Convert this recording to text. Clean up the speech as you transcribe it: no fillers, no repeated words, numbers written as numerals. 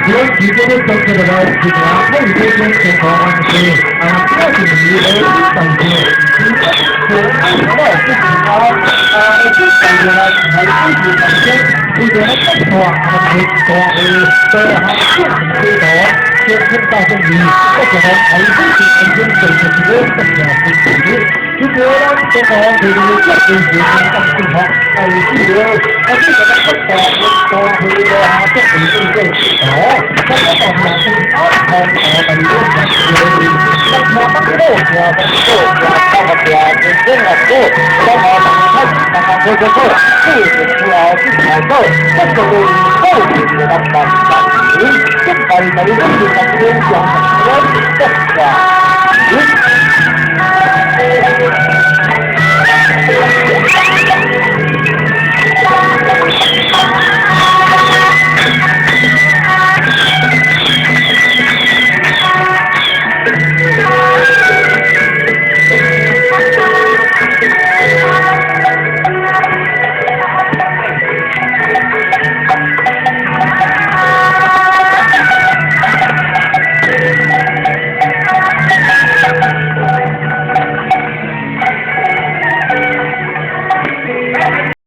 阮直接咧做这个来，一条可以体验健康安全，啊，这是你的大事。啊，这大事来来支持大家，为着咱国大啊，大会多项建制图，天天大正义，国家来支持安全做出一个重要支持。如果咱中国提出这件事情咁正确，係資料，啊，這個咱國大大會多項建制圖，咁我當然是安康大第六十四，那麼當個下當個下當個下天天個個，當個當個當個個個，四年之後是好個，這個是後面的當當當，這大第六十天將國家。